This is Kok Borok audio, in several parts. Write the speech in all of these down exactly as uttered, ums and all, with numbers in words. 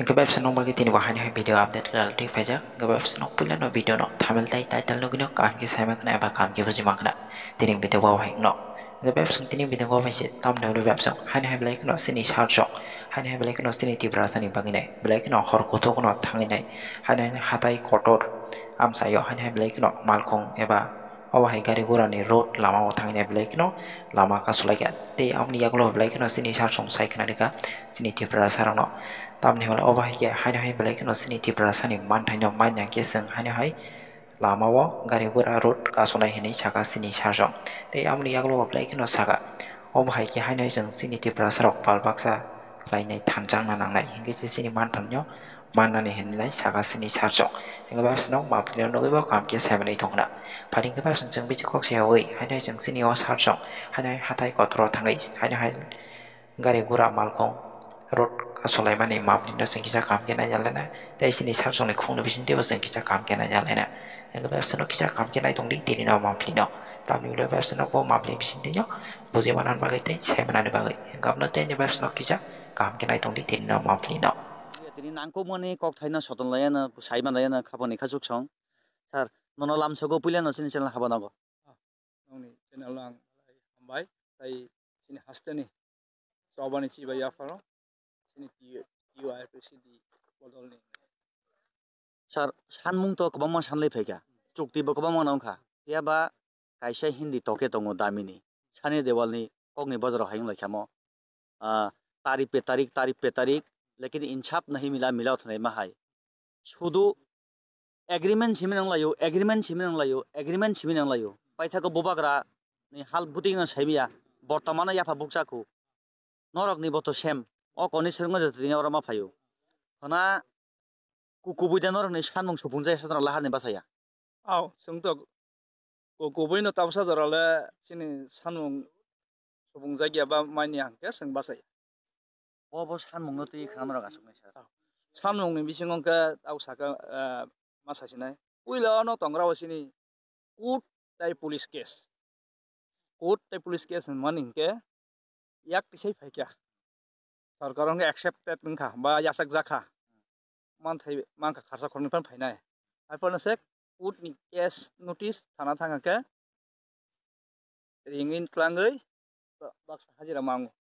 Hwnkhe bai bwswk nokbar khe tini bo haino hai video update khlai twi phaijak. Hwnkhe bai bwswk nok puila no video no thumbnail tei title nugwino kaham khe saima khna eba kaham khe bujima khna tini video bo hai no. Hwnkhe bai bwswk tini video bo bai se thumbnail bai bwswk haino hai belai kheno chini sir rok, haino hai belai kheno chini Tiprasa ni bagwi nai, belai kheno hor kuthuk no thangwi nai, haino hai hatai kotor amchaio haino hai belai kheno malkhung eba obo hai gari gura ni road lama o thangwi nai belai kheno lama kasulaikha. Tei aboni yagulo belai kheno chini sir rok sai khna rikha chini Tiprasa rok no. Tamni hwnba obo hai khe haino hai belai kheno chini Tiprasa ni manthai no manya khe chwng haino hai lama o gari gura road kasulai hinwi saka chini sir rok. Tei aboni yagulo belai kheno saka obo hai khe haino hai chwng chini Tiprasa rok pal baksa khlainai thanchang na nangnai hinkhe se chini manthai no mannani hinwi saka chini sir rok. Hinkhe bai bwswk nok mapli no nugwi bo kaham khe saimanwi tongna. Phai hinkhe bai bwswk chwng bisi kok se yawi haino hai chwng chini o sir rok haino hai hatai kotor o thangwi haino hai gari gura malkhung road kasulaimani mapli no chwng kisa kaham khe naina lena tei chini sir rok ni khung ni bisingtwi bo chwng kisa kaham khe naina lena. Hinkhe bai bwswk no kisa kaham khe nai tongdi tini no mapli no. Tamni ulo bai bwswk no bo mapli bisingtwi no buji manani bagwi tei sai manani bagwi. Hinkhe abono tei ni bai bwswk no kisa kaham khe nai tongdi tini no mapli no. Tini nangkukmani kokthaino soton layana, sai manlayana khapangni khachuk song. Sir, nono lamsogo puilano chini channel haba nango. Nongni channel ang hambai, tai chini hasteni chobani chibai yapharo, chini T-, T U I P C D bodolni. Sir, sanmung to kwbangma sanlai phaikha, chukti bo kwbangma nangkha. Phiya ba kaisa Hindi toke tongo damini, Sunny Deolni kokni bojaro hayung lai khamo. Ah, tarif pe tarik, tarif pe tarik, lekin insaf nahi mila, mila thonai ma hai. Sudu agreement simi nang layo, agreement simi nang layo, agreement simi nang layo. Paithako bubagra ni hal buting no saimiya, bortomano yapha bukchaku. Norok ni boto sem, o koni srwngno de tini oro ma phayo. Khana ku-, kubui de norok ni sanmung supung jaya sadra lahar ni bachaya. Au, chwng to ku-, kubui no tabsa jora le chini sanmung supung jagya ba mani hangke chwng bachaya. Bo bo sanmung no twi khana norok aswk nai sir. Sanmung ni bisingo hwnkhe tabuk saka, eh, ma sasinai. Puila no tongra o chini court tai police case. Court tai police case hinmani hinkhe yak tisai phaikha. Sorkar hwnkhe accepted wngkha ba yachak jakha. Manthai mankha kharsa khoroknwi phano phainai. Haiphano se court ni case notice thana thangkha khe ringwi twlangwi ba-, baksa hajira mango.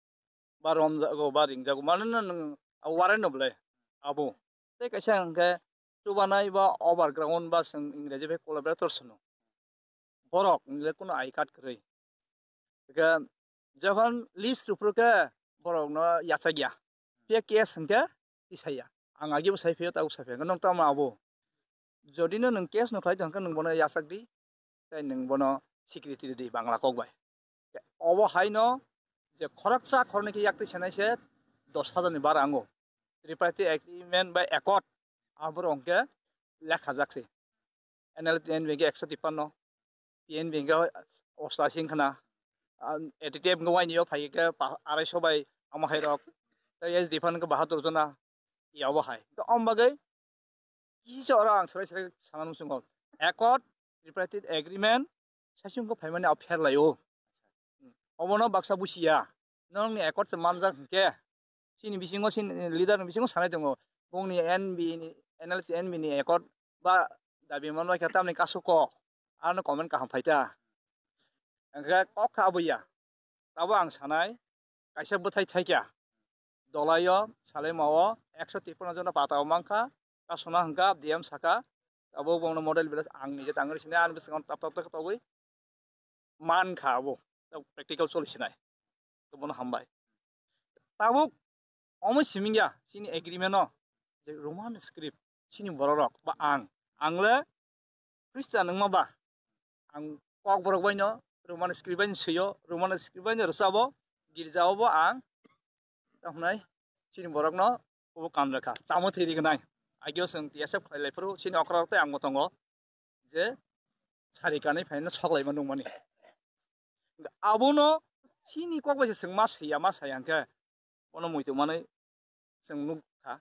Ba romjago, ba ringjago. Manono nwng a warrant no belai abo. Tei kaisa hwnkhe chubanai ba overground ba chwng Ingreji bai collaborator sino. Borok nile kuno I card kwrwi. Hwnkhe jokhon list rwphuru khe borokno yachakya. Phiya case hwnkhe tisaya. Ang agibo sai phiyo, tabuk sai phiya. Hwnkhe nwng tamo abo? Jodi no nwng case no khlai tong khe nwng bono yachak di, tei nwng bono security rw di Bangla kok bai. Obo hai no je khoroksa khoroknwi khe yak twi sanai se dos hajar ni bara ango. Tripartite agreement bai accord abo rok hwnkhe lekha jak se. N L T N B hwnkhe ekso tippanno, T N B hwnkhe ostashi wngkhana, ah, A T T F hwnkhe waini o phai khe pa-, arai so bai amo hai rok, tei S D F hwnkhe bahadur jona, ya obo hai. To om bagwi kisa oro ang swrai swrai sana muchungo. Accord, tripartite agreement, saichung khe phaimani abo pher lai o. Obono baksa busiya. Nokni accord se manjak hwnkhe, chini bisingo, chini leader ni bisingo sanai tongo. Bongni N B ni, N L C N B ni accord ba dabi manbai khe tamni kasu ko. Ano comment kaham phaita. Hwnkhe kok kha abuya. Tabo ang sanai, kaisa bwthai thaikha. Dolaio, Salaimao, ekso tippanno jona pata o mankha, kasuna hwnkha, D M saka, abo bongno model village ang nije tangri sinai, ani bwskango tap tap tap togwi mankha abo, practical choli sinai. Bono hambai. Tabuk omo simingya, chini agreement o, je Roman script, chini bororok, ba ang, ang le Christian wngma ba, ang kokborok bai no Roman script bai no swi o, Roman script bai no rwchap o, girja o bo ang, tamo hwnai chini borok no obo kam rwkha, chamo thwi ri gwnai. Ageo chwng T S F khlai lai phuru chini okra rok tei ang bo tongo, je sari kanwi phai no sok lai ma nung mani. Abono chini kok bai se chwng ma swi ya, ma sai ya hwnkhe, bono muitu manwi chwng nuk kha,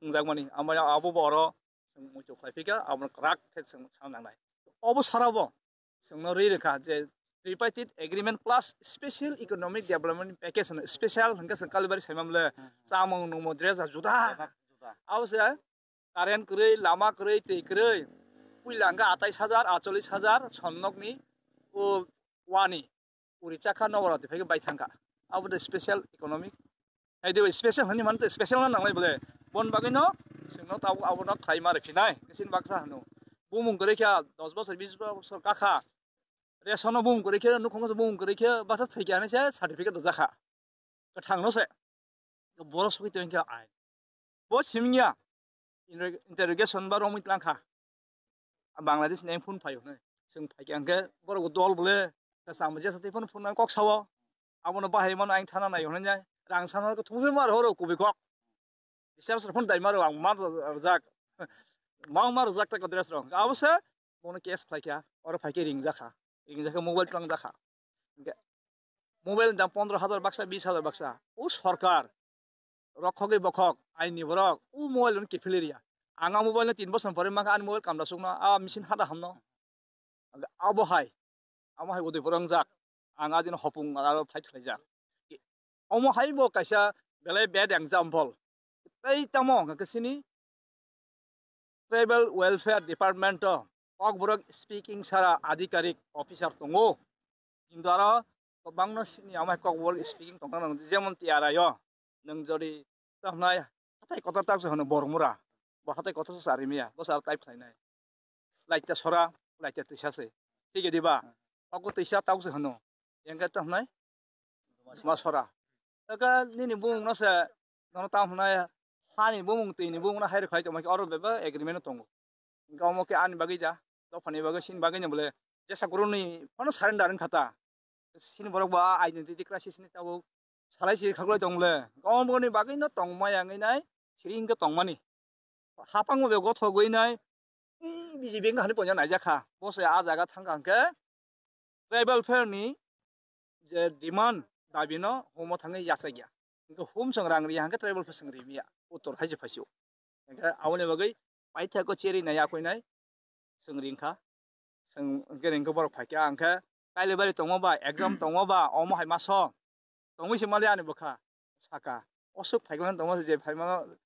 wngjakmani. Amo abo bo oro chwng muitu khlai phi kha, abono kwrak khe chwng sa nangnai. Obo sara bo chwngno rwi rwkha je Tripartite Agreement plus Special Economic Development Package hwnwi, special hwnkhe chwng Kalibari saimamle, hmm, chamung nungmung dress juda. Juda, juda. Abo se current kwrwi, lama kwrwi, twi kwrwi. Puila hwnkhe atais hajar, atchollis hajar sonnokni o wani. Uri chakha nogo rok twiphai baichangkha. Abo de special economic. Hai de special hwnwi mano special no nanglai bole. Bon bagwi no chwngno tabuk abo no khlai ma rwphinai. Chini baksa hwno. Bumung kwrwi kha dos bosor bis bosor kakha. Ration no bumung kwrwi khe nukhung bumung kwrwi khe basa thwikha hinwi se certificate rwjakha. Kwthang no se. Borok sogwi tongkha ai. Bo simya. Inter-, interrogation ba romwi tlangkha. Bangladesh ni phone phaio hwnwi. Chwng phaikha hwnkhe borok dol bole. Kwcham jesa tei phone phone kok sao. Abono bahai mano ang thana nai hwnwi. Rang sana ko thumwi mar horo kubi kok. Bisar sar phone dai maro ang mar rwjak. Mang mar rwjak ta dress rok. Abo se bono case khlaikha. Oro phaikhe ringjakha. Ringjakha mobile twlangjakha. Hwnkhe mobile ni dam pondro hajar baksa, bis hajar baksa. O sorkar, rokhogwi bokhok, aini borok, o mobile no kiphilwi riya. Ang a mobile no tin bosor pore mankha, ani mobile kamda sukno, a machine hada hamno. Abo hai, amo hai udui pore wngjak. Ang a dino hopung aro fight khlaijak. Omo hai bo kaisa belai bad example. Tei tamo hwnkha khe chini Tribal Welfare Department o Kokborok speaking sara adhikarik officer tongo. Kintu aro kwbangno sini amai Kokborok speaking tongna nang, jemon T R I o nwng jodi tamnai hatai kotor tak se hwno Bormura, bo hatai kotor se chari maya, bo sar type khlainai. Laita sora, laita twisa se. Thik diba? Ogo twisa tau se hwno. Engke tamnai ma sora. Eka nini bumung no se, nono tam hwnai hani bumung twi ni bumung no hai rwkhai tongma khe oro bebak agreement no tongo. Hwnkhe omo khe ani bagwi ja, dophani bagwi, sini bagwi no bole jesa kuru ni phano surrender wngkha ta. Sini borok bo a identity crisis ni tabuk salai siri khaklai tong le. Omo ni bagwi no tongma yang nai siri wngkhe tongmani. Hapang bo gothogwi nai, "Ih, B J P wngkha," hwnwi poina naijakha. Bo se a jaga thangkha hwnkhe tribal fair ni je demand dabi no humo thangwi yachakya. Hwnkhe hum chwng rang riya hwnkhe tribal fair chwng rimya. Uttor hai se phaisio. Hwnkhe aboni bagwi paithakgo cherry nai yakui nai chwng ringkha. Chwng hwnkhe ringkhe borok phaikha hwnkhe kailabari tongma ba exam tongma ba omo hai maso. Tongwi se mali ani bwkha saka. Osuk phaikhe tongma se je phaimano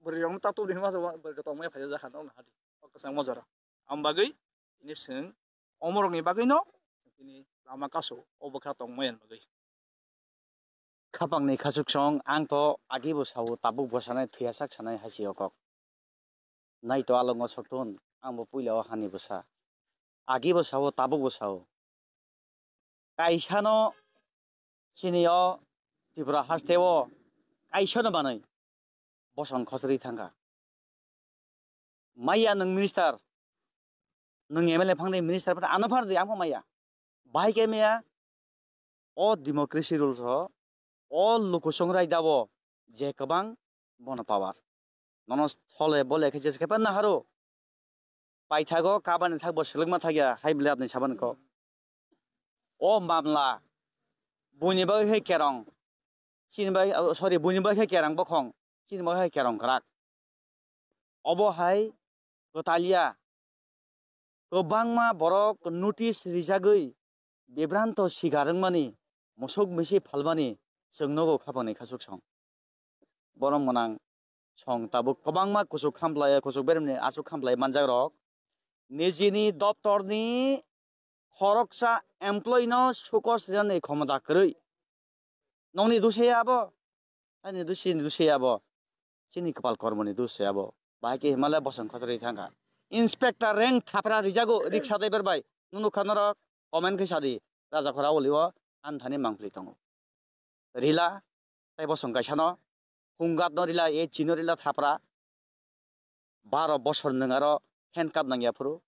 bwrwi rokno taktwk di hima se bwrwi tongmaya phaijakha nokni hadi. O kwchangma jora. Am bagwi tini chwng omorokni bagwino tini lama kasu o bwkha tongmaya bagwi. Khapangni khasuksong ang to agibo sao tabukbo sanai thwiyasak sanai hai se o kok. Naito alongo soktun ang bo puila o hani bwsa. Agibo sao tabukbo sao. Kaisano chini o Tripura haste o kaisano manwi bosong khosri thangkha. Maya nwng minister, nwng M L A phangni minister phano ano phardi ang pho maya. Bahai khe maya o democracy rules o, o lukusong raida o je kwbang bono power. Nono thole bole khe jesa khe panna haro. Paithago kabani thakbo swlwkma thakya hai bwlai aboni saban kok. O mamla buini bagwi khe kerong. Chini bagwi, oh, sorry, buini bagwi khe kerang bokhong. Chini bagwi khe kerong kwrak. Obo hai kwtalia kwbangma borok notice rijagwi bibranto sigar wngmani, musuk misi phalmani chwng nogo khapangni khasuksong. Borom gwnang song tabuk kwbangma kuchuk khamlai, kuchuk beremni aswk khamlai manjak rok. Nijini doptorni khoroksa employee no sukos rwnani khomota kwrwi. Nokni dushe abo, ani dushe ni dushe abo. Chini kwpal kormoni dushe abo. Bahai khe himale bosong khotorwi thangkha. Inspector rank thapra rijago riksa driver bai. Nunu kha norok comment khe sadi. Raja khora olio anthani mangpli tongo. Rila, tei bosong kaisano, hungat no rila, e chino rila thapra, baro bosor nwng aro handcuff nangya phuru.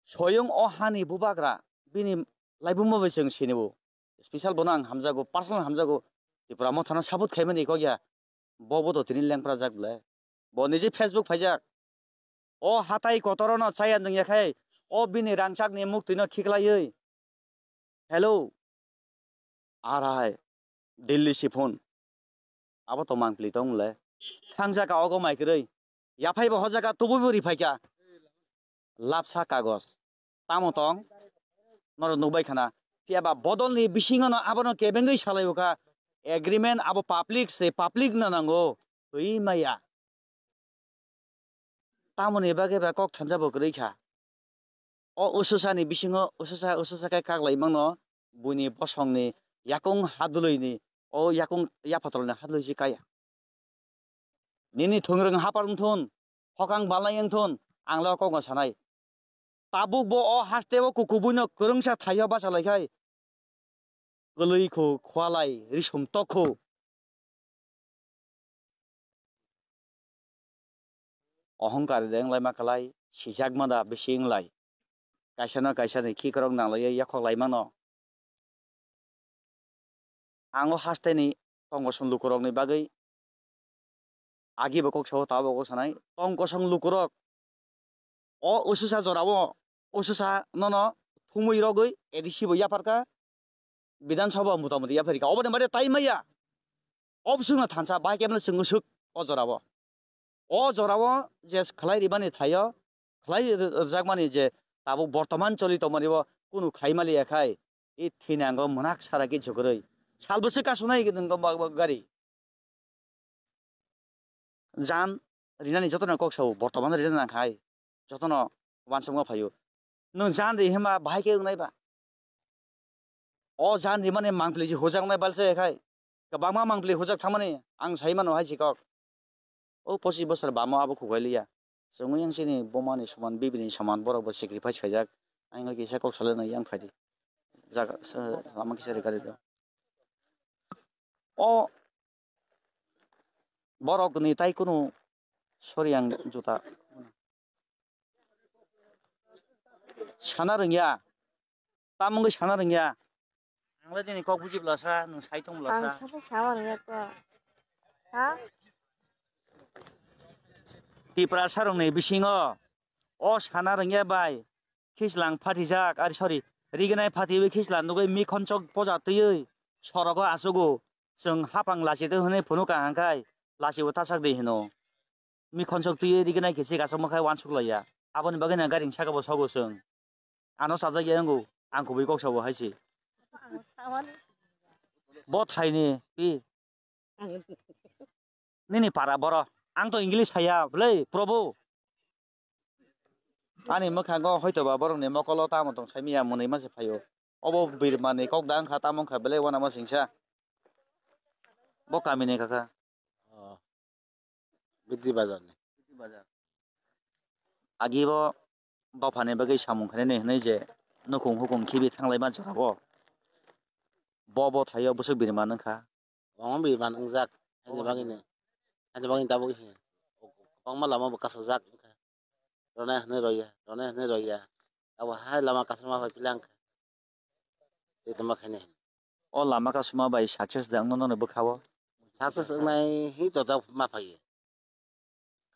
Soyung o hani bubagra, bini laibuma bai chwng sinibo. Special bono ang hamjago, personal hamjago. Tipra mothano support khaimani kok ya. Bo bo to tini lengpra jak ble. Bo niji Facebook phaijak. O hatai kotoro no chaya nungya khai, o bini rangchak ni mukti no khiklaiwi. Hello. Arai. Delhi si phone. Abo to mangpli tong le. Thangjak ka ogo mai kwrwi. Yaphai bo hojak ka tubui bo riphai kha. Lapsa kagos. Tamo tong? Norok nukbai khana. Phiya ba bodol ni bisingo no abono kebengwi salai o kha. Agreement abo public se, public no nango. twi maya. Tamoni bagwi ba kok thansa bo kwrwi kha. O ususani bisingo ususa ususa khe kak lai mano, buini bosongni yakung hadwlwini, o yakung yaphatrolni hadwlwi se kaya. Nini thungrwng hapar wng thun, hokang balai wng thun, ang le o kokno sanai. Tabuk bo o haste o kukubuino kwrwngsa thaio bacha lai khai. Kwlwi khu, khwalai, risum tok khu. Ohongkar de wng lai ma kwlai, sijak ma da bisi wng lai. Kaisa no kaisa ni khikrok nang lai yakhok lai mano. Ang o haste ni tong kosong lukurok ni bagwi agi bo kok sao, tabo bo kok sanai. Tong kosong lukurok o ususa jorao ususa nono thumwi rogwi A D C bo yapharkha, Bidhan Sabha motamoti yapharkha. Oboni baade tai maya. Obswngno thansa bai kemno chwngno swk o jorao. O jorao je khlai ribani thaio, khlai rwjakmani je tabuk bortoman choli tongmani bo kunu khai maliya khai, i thinango mwnak sara ki jhukrwi. Sal bwswk kasunai nwngo ba-, ba-, gari. Jan rinani jotono kok sao, bortoman rina nang khai, jotono wansukma phaio. Nwng jan ri hima bahai khe wngnai ba? O jan rimani mangpili se hujak wngnai balse khai. Kwbangma mangpili hujak thangmani ang sai mano hai si kok. O pochis bosor bamo abo khukai liya. Chwngwi yang chini boma ni soman, bibi ni soman, borok bo sacrifice khaijak. Ang kisa kok salai nai yang phaidi. Jaga, sa-, lama kisa ri gari do. O borok ni tai kunu sori ang juta. Sana rwngya. Tamo wngwi sana rwngya. Ang le nini kok buji bwlasa, nwng sai tong bwlasa. Ang sabai sama rwngya to. Ha? Tiprasa rokni bisingo o sana rwngya bai khislang phatijak, ari sorry, rignai phatiwi khislang nugwi mikhonchok poja twiwi sorogo achugo. Chwng hapang lachitwi hwnwi phunukha hwnkhai lachibo tasak di hino. Mikhonchok twiwi rignai khe se kasokma khai uansuk laiya. Aboni bagwi no gari saka bo sogo chwng. Ano chajak ya wngo, ang kubui kok sabo hai se. Bo thaini pi. Nini para boro. Ang to English saya, bwlai, Probu. Ani mwkhango hoito ba borokni mokolo tamo tong saimiya mwnwi ma se phaio. Obo birmani kok da wngkha, tamo wngkha belai uanama singsa. Bo kamini kaka. Oh. Bidi bazar ni. Agi bo dophani bagwi samung khainani hwnwi je nukhung hukhung khibi thanglai ma jora bo. Bo bo thaio bwswk birman wngkha. Omo birman wngjak. Haini bagwi ni. Haini bagwi ni tabuk hi. Kwbangma lama bo kasajak wngkha. Rwna hwnwi rwya, rwna hwnwi rwya. Abo hai lama kasarma bai philang kha. Tei tongma khainai hwnwi. O lama kasarma bai success da wngno noni bwkha-o? Success wngnai hi to da ma phaiyo.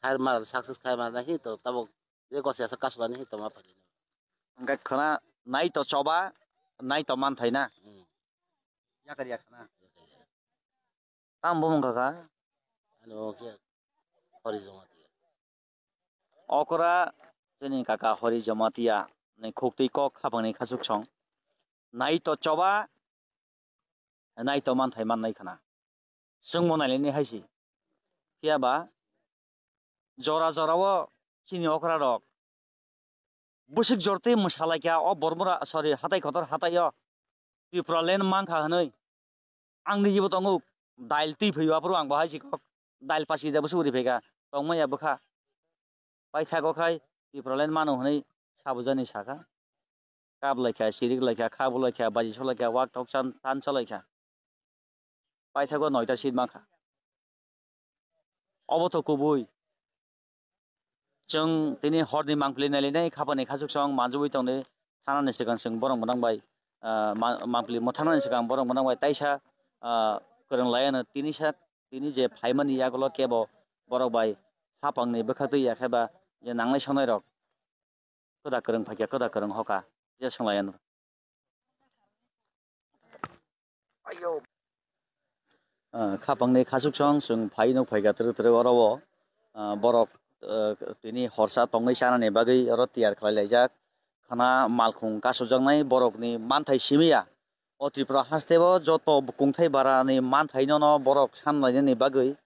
Khai ma success khai ma na hi to tabuk je gosi asa kasarma ni hi to ma phaiyo. Hwnkhe khwna nai to choba, nai to manthai na. Hmm. Yakar yakhana. Tamo bumung kaka? Ano khe Hori Jamatia. Okra chini kaka Hori Jamatia ni khuktwi kok khapangni khachuk song. Nai to choba, nai to manthai mannai khana. Chwngmo nailini haisi. Phiya ba jora jora o chini okra rok bwswk jortwi mwsalaikha o Bormura, sorry, hatai kotor hataio Tripura land mankha hwnwi. Ang nijibo tongo, dail twi phaiyo aphuru ang bo hai si kok, dail pasi da bwswk uri phaikha, tongmaya bwkha. Paithago khai Tripura land mano hwnwi sabujani sakha. Kap laikha, sirik laikha, kha bo laikha, baji so laikha, wak tok chan tan cha laikha. Paithago noita seat mankha. Obo to kubui. Chwng tini horni mangpili nailinai khapani khachuk song manjui tongdi. Thanani swkang chwng borok mwnang bai, ah, ma-, mangpili mo thanani swkang borok mwnang bai taisa, ah, kwrwng laiano tini sa, tini je phaimani yagulo kebo borok bai hapangni bwkhaktwi ya khe ba je nangnai songnai rok. Kwda kwrwng phaikha, kwda kwrwng hoka, je swnglaiyano. Ah, khapangni khachuk song chwng phai nuk phaikha twrwk twrwk oro o, ah, borok, ah, tini horsa tongwi chanani bagwi oro tiyar khlai laijak. Khana malkhung kasojaknai borokni manthai simiya. O Tripura hasteo joto bukungthai barani manthaino no borok sanlainani bagwi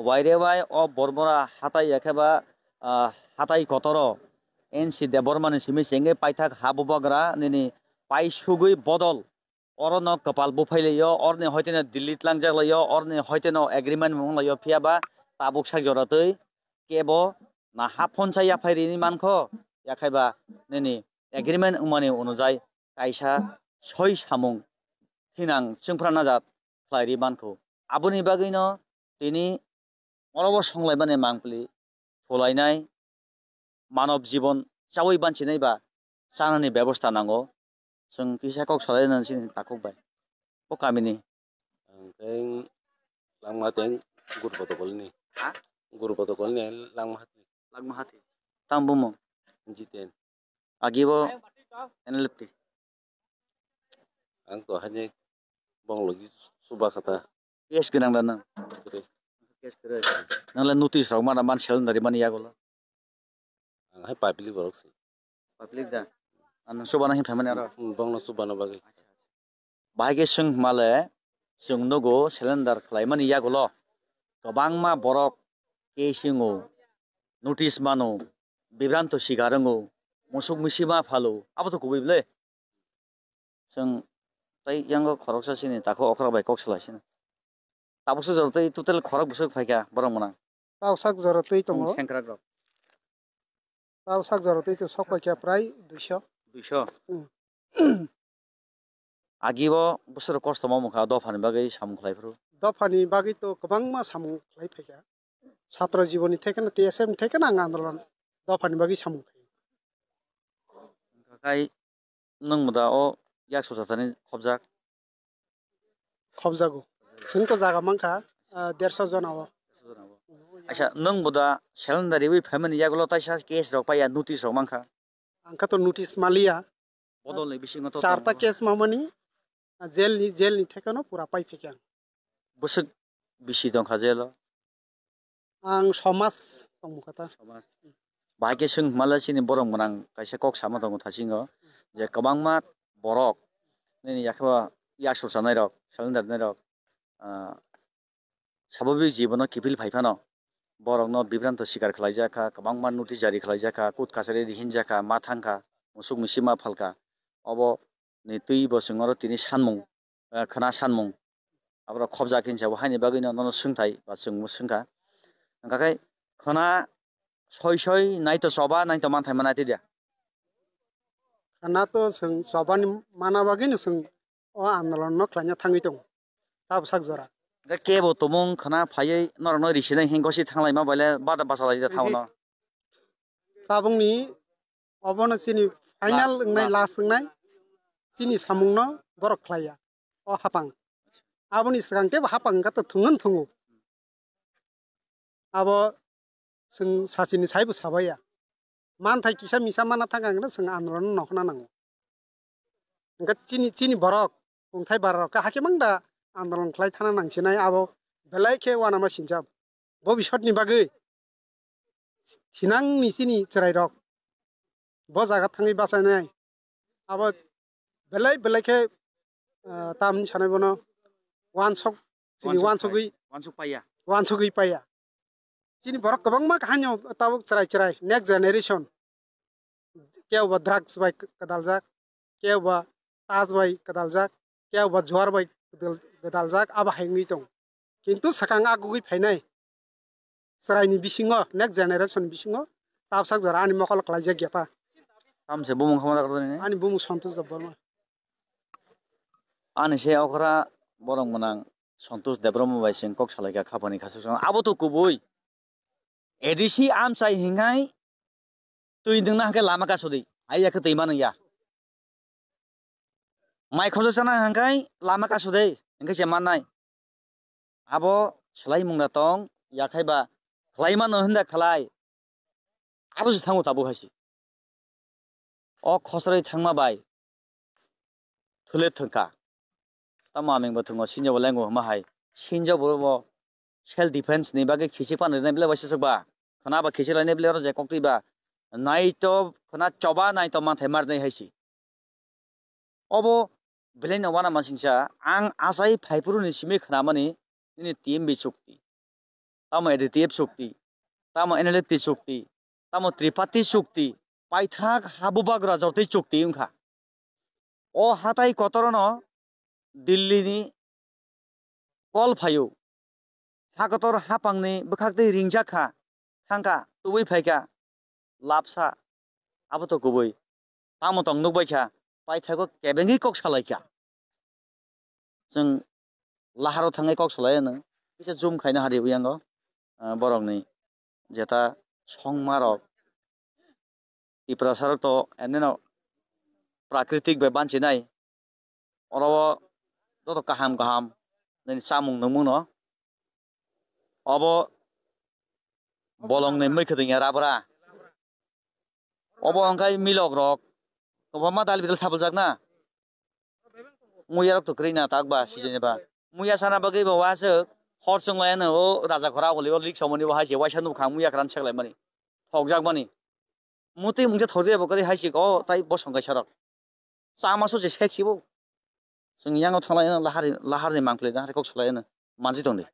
Waire wai o Bormora hatai ya khe ba, ah, hatai kotoro N C Debbarma ni simi chengwi paithak ha bubagra nini paisugwi bodol oro no kwpal buphai laio, oroni hoiteno Delhi tlangjak laio, oroni hoiteno agreement wng laio, phiya ba tabuk sak jora twi kebo na ha phonsa yaphai rini mankho, yakhai ba nini agreement wngmani onojai kaisa soi samung thinang chwngphra najat khlai ri mankho. Aboni bagwino tini oro bo songlaimani mangpili thulainai manob jibon chaui banchinai ba chanani bebosta nango. Chwng kisa kok salai nang chini takhuk bai. Bo kamini. Ang khe langma teng guru boto golni. Ha? Guru boto golni langma hati. Langma hati. Tang bumung. Jiten. Agi bo N L F T. Ang to hanya bong logi suba kata. Case gwnang da nang. Kre. Case kre. Nang le notice rok mana man sel dari mani yago lo. Ang hai public borok si. Public da. Ano suba na hin phaimani aro. Hmm, bong no suba na bagwi. Bahai khe chwng hwnmale chwng nugo cylinder khlaimani yagulo kwbangma borok case wngo, notice mano, bibranto sikar wngo, musuk misi ma phalo, abo to kubui ble. Chwng tei yango khoroksa chini takhuk okra bai kok salai sino. Tabuksa jora tei total khorok bwswk phaikha borok mwnang. Tausak jora twi tongo. Sengkrak rok. Tausak jora twi to sok paikha prai duiso. Duiso. Hmm. Agi bo bwswk kosto ma mokha dophani bagwi samung khlai phuru. Dophani bagwi to kwbangma samung khlai phaikha. Chhatro jiboni thekeno T S F ni thekeno ang andolon dophani bagwi samung khlai. Kai nwng da o yak sosa thani khobjak. Khobjago. Chwng to jaga mankha, ah, derso jona o. Acha, nwng bo da cylinder riwi phaimani yagulo taisa case rok paiya, notice rok mankha. Ang kha to notice maliya. Bodol ni bisingo to charta tongo. Case mamani, ah, jail ni, jail ni thekeno pura pai phikya. Bwswk bisi tongkha jail o? Ang somas tongmukha ta. Somas. Bahai khe chwng hwnmale chini borok mwnang kaisa kok sama tongo thasingo je kwbangma borok nini yakhe ba yak sosa nairok, cylinder nairok, ah, sababik jibono kiphil phai phano borokno bibranto sikar khlaijak kha, kwbangma notice jari khlaijak kha, court kachari hinjak kha, ma thang kha, musuk misi ma phal kha. Obo ni twi bo chwng oro tini sanmung, eh, khwna sanmung. Aborok khobjak hinsa bo haini bagwino nono swngthai ba chwngbo swngkha. Hwnkha khe khwna soi soi naito choba naito manthai manai twi dia. Khwna to chwng chobani mana bagwino chwng o andolon no khlaina thangwi tongo tabwsak jora. Hwnkhe kebo tumung khwna phaiwi norokno risinai hwnkhe gosi thanglaima baile bada bachalai da thaono. Tabukni obono chini final last, wngnai, last. Last wngnai chini samungno borok khlaiya o hapang. Aboni swkang teibo hapang wngkha to thwngwno thwngo. Abo chwng sachini saibo sabaiya. Manthai kisa misa mana thangkha hwnkhe chwng andolon no nokhna nango. Hwnkhe chini, chini borok kungthai bara rok khe hakhe mang da andolon khlai thana nangsinai abo belai khe uanama sinjak. Bobiswt ni bagwi thinang ni chini chwrai rok bo jaga thangwi bachainai abo belai belai khe, ah, tamni sanai bono uansuk chini uansuk uansugwi, uansuk paiya. Uansugwi paiya. Chini borok kwbangma kha haino tabuk chwrai chwrai next generation. Kebo drugs bai kwdaljak, kebo touch bai kwdaljak, kebo juar bai kwdal-, kwdaljak, abo hai wngwi tongo. Kintu swkang agugwi phainai chwraini bisingo, next generation bisingo tabsak jora ani mokol kwlaijak ya ta. Tamse bumung khama jagra nini? Ani bumung Santosh Debbarma. Ani se okra borok mwnang Santosh Debbarma bai chwng kok salaikha khapani khasuk. Abo to kubui. A D C amchai hingai twi nwngna hwnkhe lama kasudi. Ai yakhe twi manwi ya. Mai khoroksa chana hwnkhe lama kasudi. Hwnkhe se mannai. Abo swlai mung da tong, yakhai ba khlai mano hinda khlai. Aro se thango tabuk hai se. O khosroi thangma bai thwle thwngkha. Tamo aming bo thwngo, sinjo bo lengo hwnma hai. Sinjo bo, bo self defense ni bagwi khichi pan rwnai bele waisa chwkba. Khwna ba khichi lainai bele oro je koktwi ba. Nai to khwna choba nai to manthai marnai hai si. Obo belai no wana masingcha ang achai phaiphuru ni simi khwnamani nini T M B chukti. tamo A D T F chukti, tamo N L F T chukti, tamo Triparty chukti, paithak ha bubagra jotoi chukti wngkha. O hatai kotorono Delhi ni kol phaio. Ha kotor hapangni bwkhaktwi ringjak kha, thangkha, tubui phaikha, lapsa. Abo to kubui. Tamo tong nukbaikha, paithago kebengwi kok salaikha. Chwng laharo thangwi kok salai ano, kisa zoom khaina hari uyango, ah, borokni jeta songmarok. Tiprasarok to eneno prakritik bai banchinai. Oro o joto kaham kaham nini chamung nungmung no. Obo bolong ni mui khwtwng ya rabra. Obo wngkha milok rok. Kwbangma dal bidal sabuljak na. Muya rok to kwrwi na tak ba sijeni ba. Muya sana bagwi ba wasuk hor chwng lai ano o raja khora boli o lik somoni bo hai se waisa nuk khang muya kran sek lai mani. Thokjak mani. Mutwi mungsa thokjak bo kwrwi hai se o tai bosong kaisa rok. Chama so je sek sibo. Chwng yango thanglai ano lahari, lahar ni mangpili lahari kok salai ano. Manji tong di.